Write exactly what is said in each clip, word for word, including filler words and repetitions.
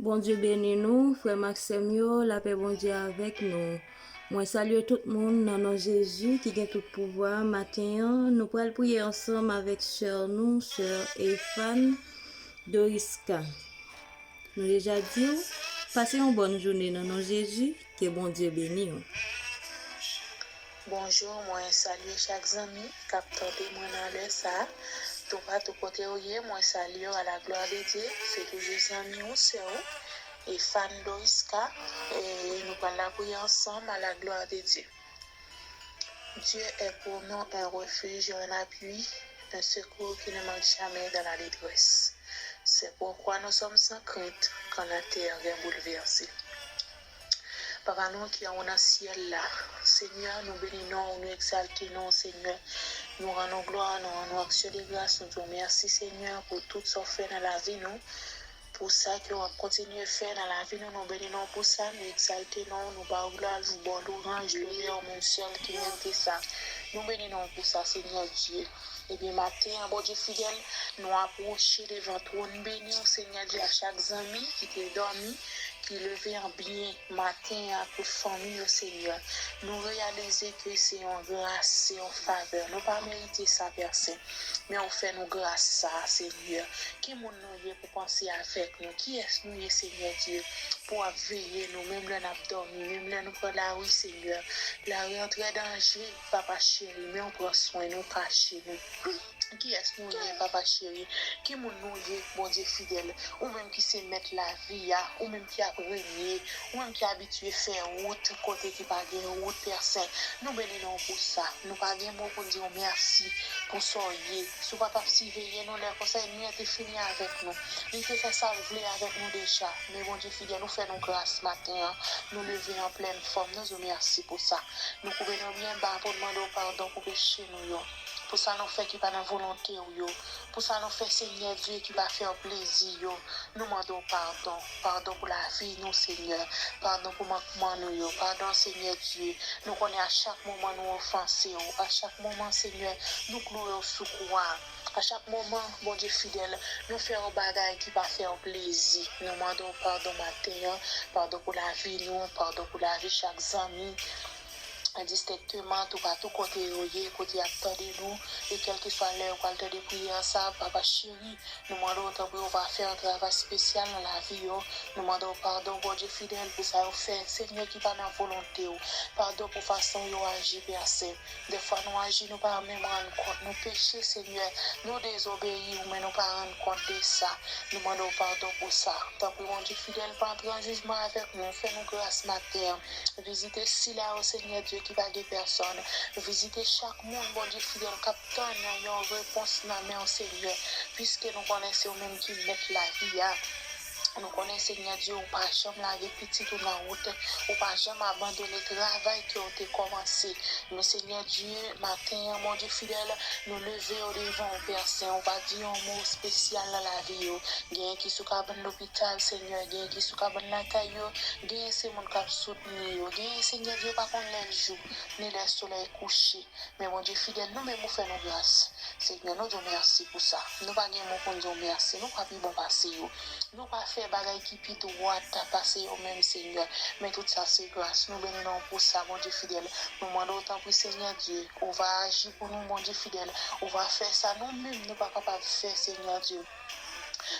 Bondye beni nou, frè m ak sè m yo, lapè Bondye avèk nou. Mwen salye tout moun nan non Jezi ki gen tout pouvwa. Maten an, nou pral priye ansanm avèk sè nou, sè Efan Doriska. Nou deja di w, pase yon bòn jounen nan non Jezi, ke Bondye beni w. Bonjou, mwen salye chak zanmi k ap tande mwen nan lè sa a. Toupatou kote w ye, mwen salye w à la gloire de Dieu. Se toujou zanmi w, sè w, Efan Doriska. E nou pral lapriyè ansanm à la gloire de Dieu. Dieu est pour nous un refuge, un appui, un secours qui ne manque jamais dans la détresse. C'est pourquoi nous sommes sans crainte quand la terre est bouleversée. Papa nou ki anwo nan syèl la, Senyè, nou beni non w, nou egzalte non w, Senyè. Nou rann ou glwa, nou rann ou aksyon de gras, nou di w mèsi, Senyè, pou tout sa w fè nan lavi nou. Pou sa ke w ap kontinye fè nan lavi nou, nou beni non w pou sa, nou egzalte non w, nou ba w glwa, nou ba w louwanj, lonè, ou menm sèl ki merite sa. Nou beni non w pou sa, Senyè Dye. Ebyen, maten an, Bondye fidèl, nou apwoche devan twòn beni w, Senyè Dye, a chak zanmi ki te dòmi, ki leve an byen maten an ak tout fanmi yo, Senyè. Nou reyalize ke se yon gras, se yon favè. Nou pa merite sa, Pè Sen, men ou fè nou gras sa, Senyè. Ki moun nou ye pou panse avèk nou? Kiyès nou ye, Senyè Dye, pou w ap veye nou, menm lè n ap dòmi, menm lè nou pran lari, Senyè? Lari antre danje, Papa cheri, men w pran swen nou, kache nou. Kiyès nou ye, Papa cheri? Ki moun nou ye, Bondye fidèl? Ou menm ki se mèt lavi a, ou menm ki ap renye, ou menm ki abitye fè wout kote ki pa gen wout, Pè Sen. Nou beni non w pou sa. Nou pa gen mo pou n di w mèsi pou sa w ye. Si w pa t ap siveye nou lè konsa, ènmi an te fini avèk nou. Li te fè sa l vle avèk nou deja. Men Bondye fidèl, ou fè nou gras maten an. Nou leve an plèn fòm. Nou di w mèsi pou sa. Nou koube nou byen ba pou n mande w padon pou peche nou yo. Pou sa nou fè ki pa nan volonte w yo. Pou sa nou fè, Senyè Dye, ki pa fè w plezi yo. Nou mande w padon. Padon pou lavi nou, Senyè. Padon pou mankman nou yo. Padon, Senyè Dye. Nou konnen a chak moman nou ofanse w. A chak moman, Senyè, nou kloure w sou kwa. A chak moman, Bondye fidèl, nou fè yon bagay ki pa fè w plezi. Nou mande w padon maten an, padon pou lavi nou, padon pou lavi chak zanmi, endistenkteman, toupatou kote yo ye, kote y ap tande nou, e kèlkeswa lè yo pral tande priyè sa, Papa cheri, nou mande w tanpri ou va fè yon travay espesyal nan lavi yo. Nou mande w padon, Bondye fidèl, pou sa yo fè, Senyè, ki pa nan volonte w. Padon pou fason yo aji, Pè Sen. Dèfwa nou aji, nou pa menm rann kont. Nou peche, Senyè. Nou dezobeyi w, men nou pa rann kont de sa. Nou mande w padon pou sa. Tanpri, Bondye fidèl, pa antre an jijman avèk nou. Fè nou gras maten an. Vizite sila yo, Senyè Dye, ki pa gen pèsòn. Vizite chak moun, Bondye fidèl, k ap tann yon repons nan men w, Senyè. Piske nou konnen se ou menm ki mèt lavi a. Nou konnen, Senyè Dye, ou pa janm lage pitit ou nan wout, ou pa janm abandone travay ke w te kòmanse. Men, Senyè Dye, maten an, Bondye fidèl, nou leve yo devan w, Pè Sen, ou pa di yon mo espesyal nan lavi yo. Genyen ki sou kabann lopital, Senyè, genyen ki sou kabann lakay yo, genyen se moun k ap soutni yo, genyen, Senyè Dye, pa konn lè jou, ni lè solèy kouche. Men Bondye fidèl, nou menm ou fè nou gras. Senyè, nou di w mèsi pou sa. Nou pa gen mo pou n di w mèsi. Nou pa pi bon pase yo. Nou pa fè bagay ki pi dwat pase yo menm, Senyè. Men tout sa se gras. Nou beni non w pou sa, Bondye fidèl. Nou mande w tanpri, Senyè Dye, ou va aji pou nou, Bondye fidèl. Ou va fè sa nou menm nou pa kapab fè, Senyè Dye.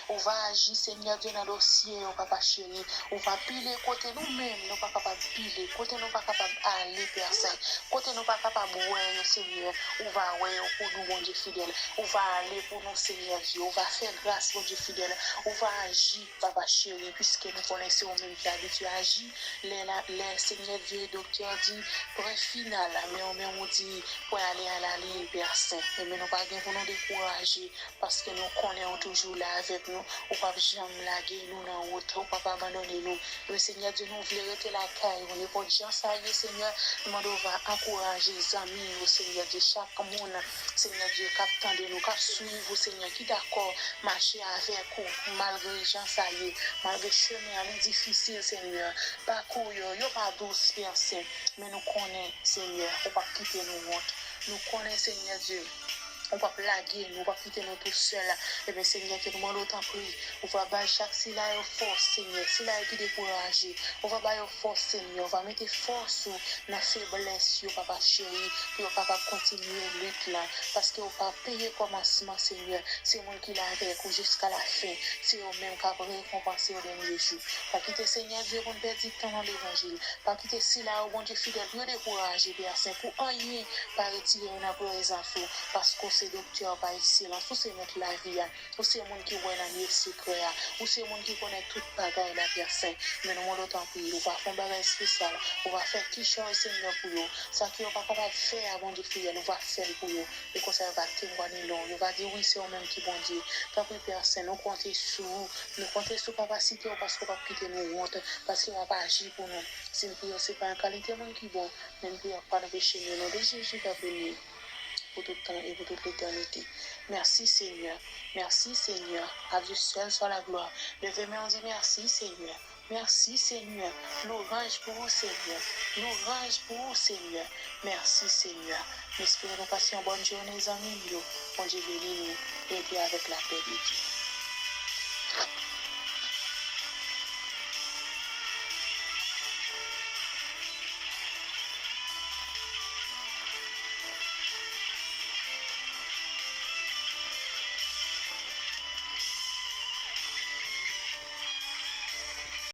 Ou va aji, Senyè Dye, nan dosye yo, Papa cheri. Ou va pile kote nou menm nou pa kapab pile, kote nou pa kapab ale, Pè Sen. Kote nou pa kapab wè yo, Senyè, ou va wè yo pou nou, Bondye fidèl. Ou va ale pou nou, Senyè Dye. Ou va fè gras, Bondye fidèl. Ou va aji, Papa cheri, piske nou konnen se ou menm ki abitye aji. Lè la, lè Senyè Dye, doktè di, pwen final, men ou menm ou di, pwen ale a la liy, Pè Sen. Ebyen, nou pa gen pou nou dekouraje. Paske nou konnen ou toujou la avèk nou. Ou p ap janm lage nou nan wout. Ou p ap abandone nou. Men Senyè Dye, nou vle rete lakay ou. Nenpòt jan sa ye, Senyè, nou mande w va ankouraje zanmi yo, Senyè Dye, chak moun, Senyè Dye, k ap tande nou, k ap swiv ou, Senyè, ki dakò mache avèk ou, malgre jan sa ye, malgre chemen an li difisil, Senyè. Pakou yo, yo pa dous, Pè Sen. Men nou konnen, Senyè, ou p ap kite nou wont. Nou konnen, Senyè Dye, Ou p ap lage nou, ou p ap kite nou tou sèl. Ebyen, Senyè, ke nou mande w tanpri, ou va bay chak sila yo fòs, Senyè. Sila yo ki dekouraje, ou va ba yo fòs, Senyè. Ou va mete fòs ou nan feblès yo, papa cheri, pou yo kapab kontinye lit la. Paske ou pa peye kòmansman, Senyè. Se moun ki la avèk ou jiska lafen. Se yo menm k ap rekonpanse yo dènye jou. Pa kite, Senyè Dye, pou n pèdi tan nan levanjil. Pa kite sila yo, Bondye fidèl, pou yo dekouraje, Pè Sen, pou anyen pa retire yo nan prezans ou, paske w se doktè pa ekselans, ou se mèt lavi a, ou se moun ki wè nan lye sekrè a, ou se moun ki konnen tout bagay la, Pè Sen. Men nou mande w tanpri, ou va fè yon bagay espesyal, ou va fè kichòy, Senyè, pou yo. Sa ke yo pa kapab fè a, Bondye fidèl, ou va fè l pou yo. E konsa yo va temwanye non w, yo va di, wi, se ou menm ki Bondye. Tanpri, Pè Sen, nou konte sou ou, nou konte sou kapasite w, paske w p ap kite nou wont, paske w ap aji pou nou. Si n priye w, se pa yon kalite moun ki bon, men n priye w ap pa anpeche nou. Non de Jezi k ap vini pou tout tan e pou tout letènite. Mèsi, Senyè. Mèsi, Senyè. À Dieu seul soit la gloire. Leve men w, di, mèsi, Senyè. Mèsi, Senyè. Lwanj pou ou, Senyè. Lwanj pou ou, Senyè. Mèsi, Senyè. M espere nou pase yon bòn jounen, zanmi m yo. Bondye beni nou. Rete avèk lapè de Dye.